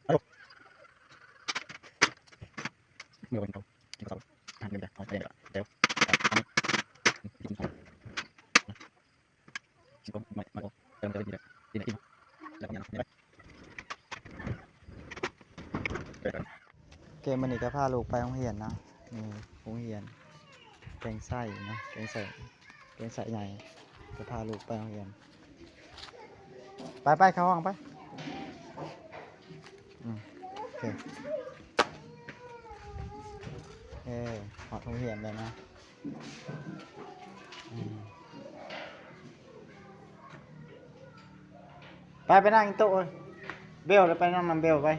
ໂອເຄ ມື້ນີ້ກໍພາລູກໄປໂຮງຮຽນເນາະ ນີ້ໂຮງຮຽນແກງໄຊເນາະ ແກງໄຊ ແກງໄຊໃຫຍ່ ກໍພາລູກໄປໂຮງຮຽນ ໄປໆ ເຂົ້າຫ້ອງໄປ ອືມ ໂອເຄ ເອີ ຮອດໂຮງຮຽນແລ້ວເນາະ ອືມ ໄປ ໄປນັ່ງໂຕະ ເບວ ໄປນັ່ງນຳເບວໄປ.